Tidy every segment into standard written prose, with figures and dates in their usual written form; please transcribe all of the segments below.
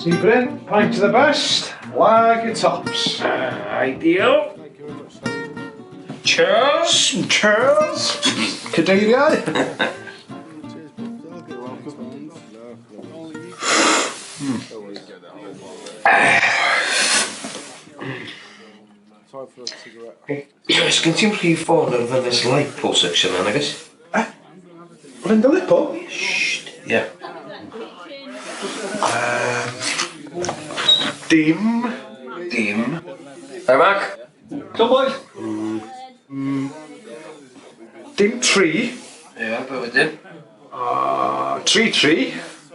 Ti Bryn, pint of the best, lager tops. Ideal. Cheers! Cheers! Cadeiriau! Oes gen ti'm rhif ffôn yr ddynes lipo section 'na nagoes? Eh? Linda Lipo? Sht, ia. Dim. Dim. Hi Mark. Go boys. Dim tri. Ia, be wedyn? Tri tri.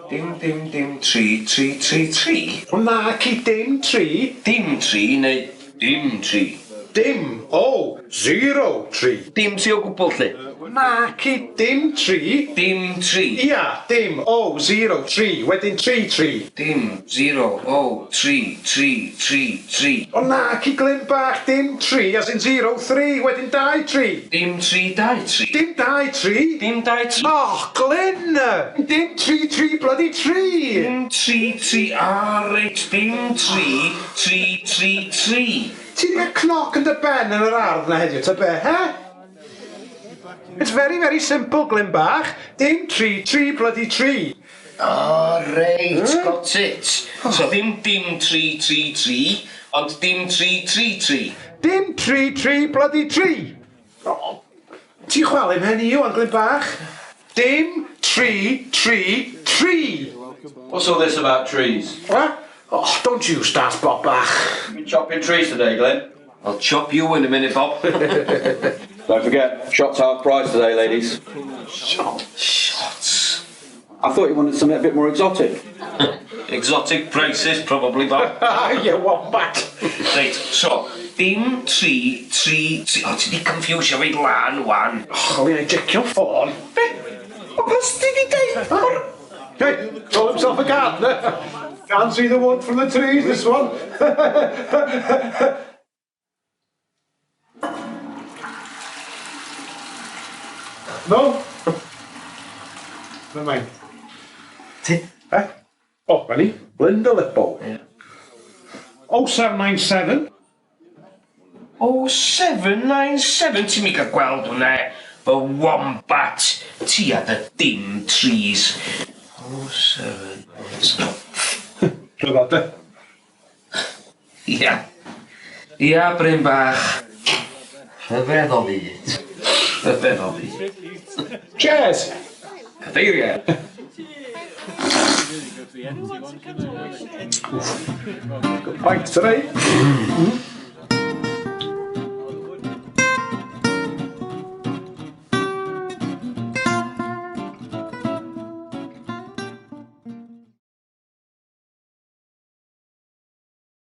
Dim dim dim tri tri tri tri. O naci dim tri. Dim tri neu dim tri? Dim, o, zero, tri. Dim tri o gwbl 'lly? Naci dim tri. Dim tri? Ia, dim, o, zero, tri, wedyn tri tri. Dim, zero, o, tri, tri, tri, tri. O naci Glyn bach, dim tri as in zero, three, wedyn dau tri. Dim tri dau tri? Dim dau tri. Dim dau tri. Oh, Glyn! Dim tri tri bloody tri! Dim tri tri, ah reit, dim tri tri tri tri. Ti 'di cael cnoc yn dy ben yn yr ardd 'na heddiw ta be, he? It's very very simple, Glyn bach. Dim tri tri bloody tri. Ah reit, got it. So ddim dim tri tri tri, ond dim tri tri tri. Dim tri tri bloody tri! O, ti'n chwalu mhen i ŵan, Glyn bach. Dim tri tri tri! What's all this about trees? What? Oh, don't you start, Bob bach. You been chopping trees today, Glyn? I'll chop you in a minute, Bob. Don't forget, shots half price today, ladies. Shot? Shots? I thought you wanted something a bit more exotic. Exotic prices, probably, Bob. You wombat! Reit, so, dim tri, tri, tri... O, ti di confusio fi lan, wan. Oh, mi wna i jecio'n ffôn. Be? O, pas ti di deud? O'r... Hey, call himself a gardener. Can't see the wood from the trees, this one. No? Never mind. Ti? Eh? O, na ni. Linda Lippo. Ie. 0797. 0797, ti'n mi gael gweld hwnna, fy wombat, ti a dy dim trees. 07... Rhyfedd, de? Ia. Ia, Bryn bach. Rhyfedd o fyd. Rhyfedd o fyd. Cheers! Cadeiriau. Good pint today.